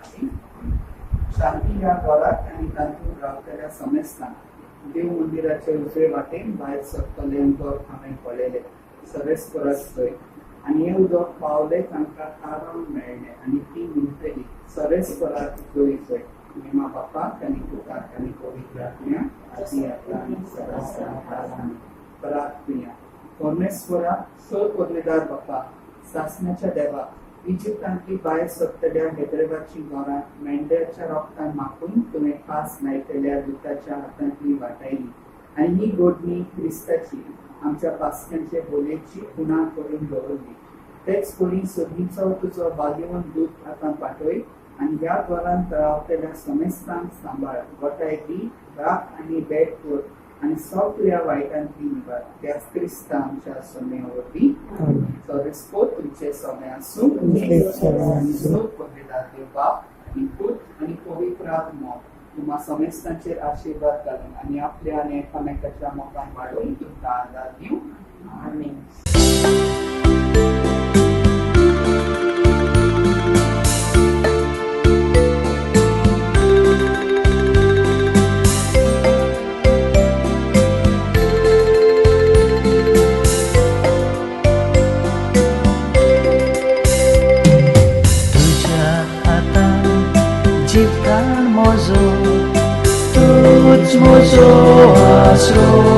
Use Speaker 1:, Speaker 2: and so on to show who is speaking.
Speaker 1: आनी शांती ह्या घराक आनी तातूंत रावतल्या समेस्तांक देव मंदिराचे उजवे वाटेन भायर सरतलें उदक हांवें पळयलें सरेस्पराक थंय आनी हें उदक पावलें तांकां तारण मेळ्ळें आनी ती म्हणटली सरेस्पराक जय जय. महिमा बापाक आनी पुताक आनी पवित्र आत्म्याक, आदी आतां आनी सदां. प्रार्थना. परमेश्वरा, स पदवेदार बापा, सासण्याच्या देवा, इजिप्तांतली भायर सरतल्या हैदराबादची घरां मेंढ्याच्या रोगतान मापून तुवें खास लायतल्या दुताच्या हातांतली वाटायली आनी ही गोडणी क्रिस्ताची आमच्या पास्क्यांचे बोलयेची खुणा करून दवरली. तेच परी सदींचो तुजो भाग्यवंत दूत आतां पाठय आनी ह्या घरांत रावतल्या समेस्तांक सांबाळ, गोटाय दी, राख आनी बेट कर आनी सगळ्या वायटांतली निवार. त्याच क्रिस्ता आमच्या सोम्या वरवीं. सरेस्पोत तुमचे सोमे आसूं. आनी पदवेदार देव बाप आनी पूत आनी पवित्र आत्मो तुम्हा समेस्तांचेर आशिर्वाद घालून आनी आपल्या आनी एकामेकाच्या मोगान वाडोवन तुमकां आदार दिवं.
Speaker 2: आमेन.
Speaker 3: तुज्या हातान जिवताण म्हजो, तूच म्हजो आसरो.